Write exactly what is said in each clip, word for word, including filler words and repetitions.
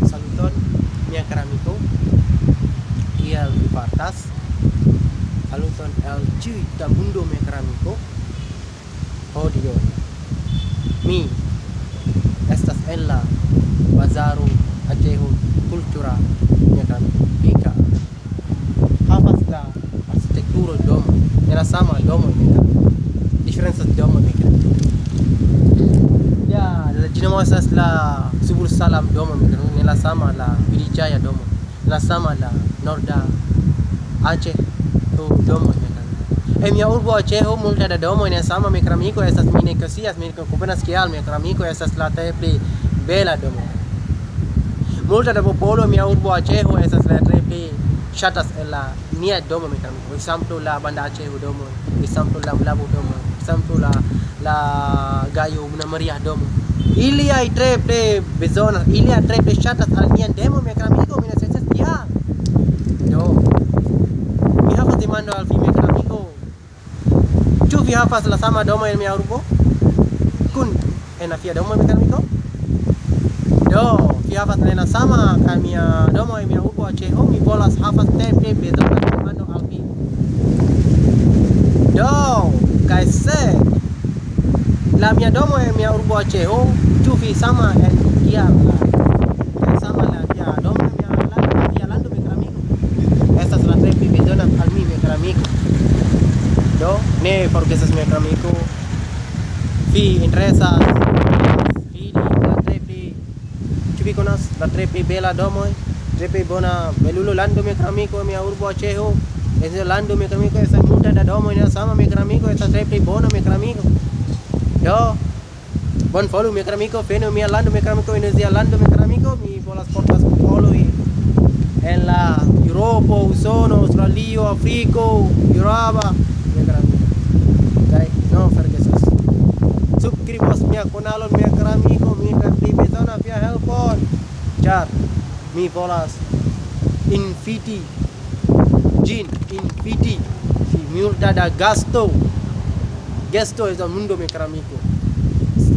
Saluton, mia kara amiko. Kiel vi fartas? Saluton al ĉiuj da mundo, mia kara amiko. Hodiaŭ mi estas en la bazaro Aĉeho Kultura, mia kara amiko. Havas la architekturo domo, ne la sama domo, mia kara amiko. Diferencas domo, mia kara amiko. Ja, la ĝi nomo estas la Subul Salam domo, mia kara amiko, ne la sama la Viliĝaja domo, ne la sama la Norda Aĉeho domo, mia kara amiko. En mia urbo Aĉeho multe da domoj ne sama, mia kara amiko, estas, mi ne scias, mi ne komprenas kial, mia kara amiko, estas la tre pli bela domo. Multe da popolo en mia urbo Aĉeho estas la tre pli ŝatas el la nia domo, mia kara amiko. Ekzemplo la Banda Aĉeho domo, ekzemplo la Mlabu domo, ekzemplo la, la Gajo Una Maria domo. Iliaj tre pli bezonas, iliaj tre pli ŝatas al nia domo, mia kara amiko, mi ne scias kial. Do, mi havas demando al vi, mia kara amiko. Ĉu vi havas la sama domo en mia urbo? Kun en la via domo, mia kara amiko? Do, vi havas la sama, kaj mia domo en mia urbo Aĉeho, mi volas havas tre pli bezonas demando al vi. Do, kaj se la mia domo en mia urbo Aĉeho, ĉu vi sama en kiam la, kaj sama la via domo en mia la-, via lando, mia kara amiko? Estas la tre pli bezonas al mi, mia kara amiko. Do, ne forgesas, mia kara amiko. Vi interesas vidi la tre pli, ĉu vi konas la tre pli bela domoj, tre pli bona belulo lando, mia kara amiko, mia urbo Aĉeho. En la lando, mia kara amiko, estas multe da domoj, ne sama, mia kara amiko, estas tre pli bona, mia kara amiko. Do, bonvolu, mia kara amiko, venu mia lando, mia kara amiko, Indonezia lando, mia kara amiko, mi volas portas popoloj en la Eŭropo, Usono, Aŭstralio, Afriko, Eŭropa, mia kara amiko. Kaj non forgesas. Subskribos mia kanalon, mia kara amiko, mi tre pli bezonas via helpon, ĉar mi volas inviti ĝin, inviti multe da gasto. Gesto estas mundo, mia kara amiko.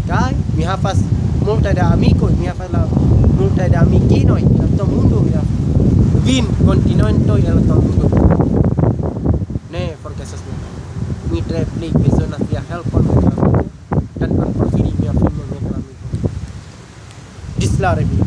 Kaj mi havas multe da amikoj, mi havas la multe da amikinoj en la tuta mundo, mi havas vin kontinentoj en la tuta mundo. Ne forgesas min. Mi tre pli bezonas via helpon, mia kara amiko. Dankon por vidi mia filmo, mia kara amiko. Ĝis la revido.